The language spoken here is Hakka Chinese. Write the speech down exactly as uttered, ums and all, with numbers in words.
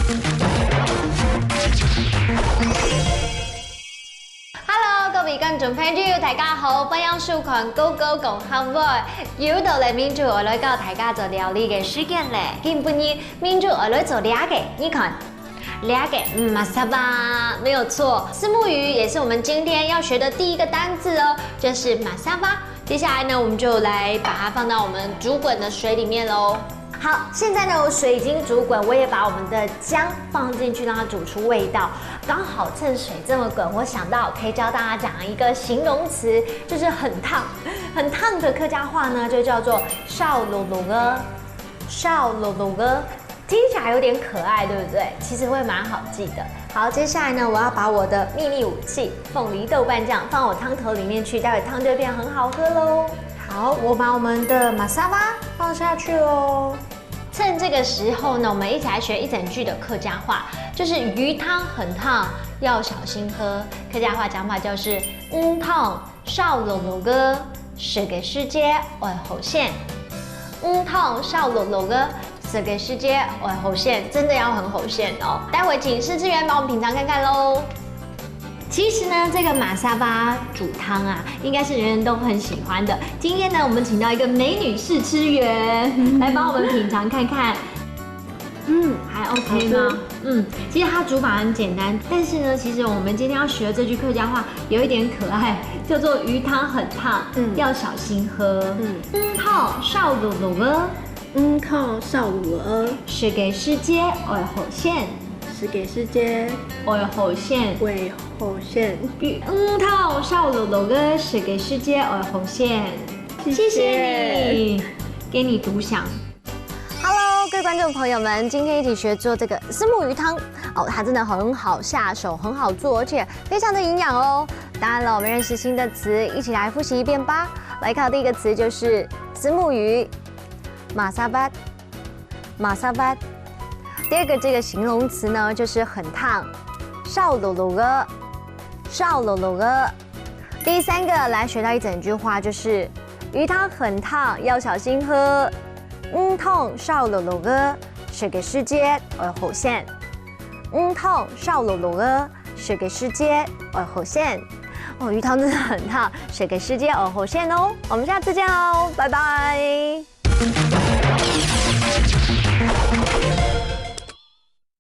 Hello，各位觀眾朋友，大家好，歡迎收看《Go Go講客話》。又到了明珠愛來教大家做料理个時間咧。今晡日明珠愛來做這个，你看，這个，嗯，masava，沒有錯。虱目魚也是我們今天要學的第一個單字哦，就是masava。接下來呢，我們就來把它放到我們煮滾的水裡面嘍。 好，現在呢，我水已經煮滾，我也把我們的薑放進去，讓它煮出味道。剛好趁水這麼滾，我想到可以教大家講一個形容詞，就是很燙。很燙的客家話呢，就叫做燒熝熝个，燒熝熝个，聽起來有點可愛，對不對？其實會蠻好記的。好，接下來呢，我要把我的祕密武器鳳梨豆瓣醬放我湯頭裡面去，待會湯就會變很好喝嘍。好，我把我們的masava放下去哦。趁這個時候呢，我們一起來學一整句的客家話，就是魚湯很燙，要小心喝。客家話講法就是魚湯燒熝熝个，食个時節愛好鮮。魚湯燒熝熝个，食个時節愛好鮮，真的要很好鮮哦。待會請試吃員幫我們品嚐看看嘍。 其實呢，這個masava煮湯啊，應該是人人都很喜歡的。今天呢，我們請到一個美女試吃員來幫我們品嚐看看。嗯，還OK嗎？好吃。嗯，其實它煮法很簡單，但是呢，其實我們今天要學的這句客家話有一點可愛，叫做魚湯很燙，嗯。要小心喝。嗯。魚湯燒熝熝个，魚湯燒熝熝个，食个時節愛好鮮。 食个時節，愛好鮮。愛好鮮。魚，魚湯燒熝熝个，食个時節愛好鮮。謝謝。謝謝你，給你獨享。Hello，各位觀眾朋友們，今天一起學做這個虱目魚湯哦，它真的很好下手，很好做，而且非常的營養哦。當然了，我們認識新的詞，一起來複習一遍吧。來看第一個詞就是虱目魚，masava，masava。第二個這個形容詞呢，就是很燙，燒熝熝个，燒熝熝个。第三個來學到一整句話，就是魚湯很燙，要小心喝。魚湯燒熝熝个，食个時節愛好鮮。魚湯燒熝熝个，食个時節愛好鮮。哦，魚湯真的很燙，食个時節愛好鮮哦。我們下次見哦，拜拜。